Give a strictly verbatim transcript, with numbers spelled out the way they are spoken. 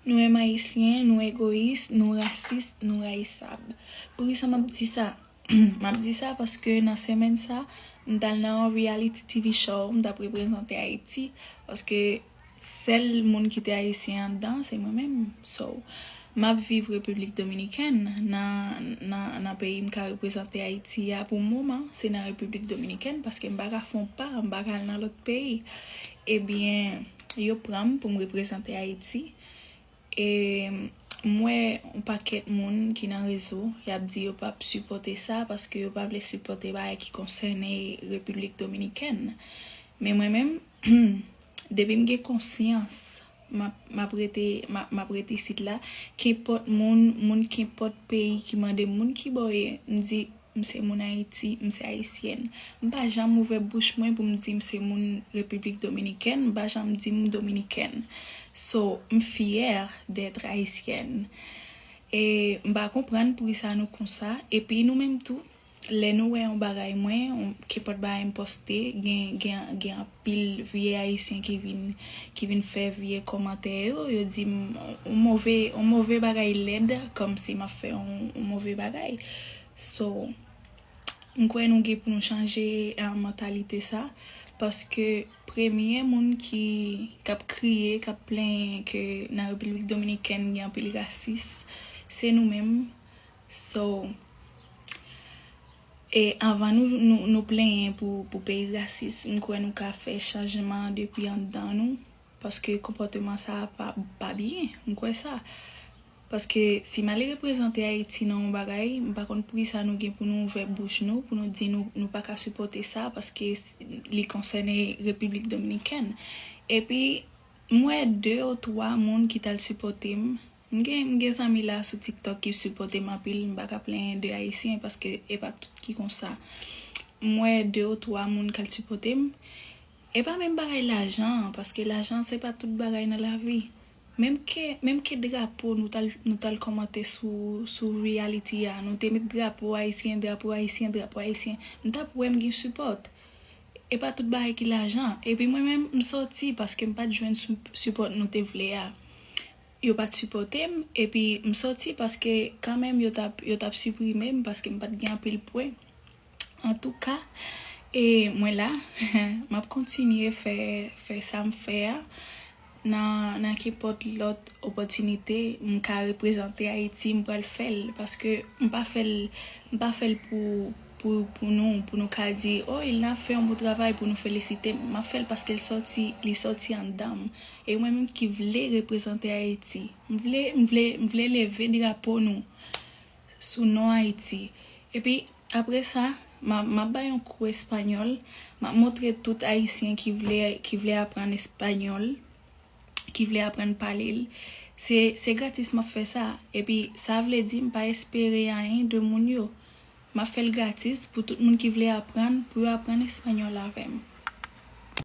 Nou menm Ayisyen, nou egoyis, nou rasis, nou rayisab. Poukisa m ap di sa? M ap di sa paske nan semèn sa, m t al nan yon reality T V show, m t ap reprezante Ayiti, paske sèl moun ki te ayisyen anndan, se mwen menm. So, m ap viv Repiblik Dominikèn, nan, nan, nan peyi m ka reprezante Ayiti a pou moman, se nan Repiblik Dominikèn, paske m pa ka fè yon pa, m pa ka al nan lòt peyi. Ebyen, yo pran m pou m reprezante Ayiti. E m wè yon pakèt moun ki nan rezo, y ap di yo p ap sipòte sa paske yo pa vle sipòte bagay ki konsène Repiblik Dominikèn. Men mwen menm, depi m gen konsyans, m ap, m ap rete, m ap, m ap rete isit la. Kenpòt moun, moun kenpòt peyi ki mande m, "Moun ki bò w ye?" M di, "M se moun Ayiti, m se ayisyèn." M pa janm ouvè bouch mwen pou m di m se moun Repiblik Dominikèn, m pa janm di m dominikèn. So, m fyè d'être haïtienne. E m pa konprann poukisa nou konsa. Epi nou menm tou, lè nou wè yon bagay mwen, yon, kenpòt bagay m poste, gen, gen, gen anpil vye ayisyen ki vin, ki vin fè vye kòmantè yo, yo di m yon move, yon move bagay lèd, kòmsi m ap fè yon, yon move bagay. So, m kwè nou gen pou nou chanje, eh, mantalite sa, paske premye moun ki, k ap kriye, k ap plenyen ke nan Repiblik Dominikèn gen anpil rasis, se nou menm. So, e anvan nou, nou, nou plenyen pou, pou peyi rasis, m kwè nou ka fè chanjman depi anndan nou, paske konpòteman sa a pa, pa byen, m kwè sa. Paske si m ale reprezante Ayiti nan yon bagay, m pa konn poukisa nou gen pou nou ouvè bouch nou, pou nou di nou, nou pa ka sipòte sa, paske s-, li konsène Repiblik Dominikèn. Epi, m wè de ou twa moun ki t al sipòte m. M gen, m gen zanmi la sou TikTok ki sipòte m anpil, m pa ka plenyen de Ayisyen, paske e pa tout ki konsa. M wè de ou twa moun k al sipòte m. E pa menm bagay lajan, paske lajan se pa tout bagay nan lavi. Menm ke, menm ke drapo nou t al, nou t al kòmante sou, sou reality a, nou te met drapo ayisyen, drapo ayisyen, drapo ayisyen. M t ap wè m gen sipòt. E pa tout bagay ki lajan. Epi mwen menm, m sòti paske m pa t jwenn su-, sipòt nou te vle a. Yo pa t sipòte m, epi m sòti paske kanmenm yo t ap, yo t ap siprime m paske m pa t gen anpil pwen. Antouka, e mwen la, m ap kontinye fè, fè sa m fè a. Nan, nan kenpòt lòt opòtinite, m ka reprezante Ayiti, m pral fè l, paske m pa fè l, m pa fè l pou, pou, pou nou, pou nou ka di, "Oh, Ilna fè yon bon travay," pou nou felisite m. M ap fè l paske l sòti, li sòti anndan m. E mwen menm ki vle reprezante Ayiti. M vle, m vle, m vle leve drapo nou sou non Ayiti. Epi, apre sa, m a, m ap bay yon kou espanyòl. M ap montre tout Ayisyen ki vle, ki vle aprann espanyòl, ki vle aprann pale l. Se, se gratis m ap fè sa. Epi, sa vle di m pa espere anyen de moun yo. M ap fè l gratis pou tout moun ki vle aprann, pou yo aprann espanyòl avè m.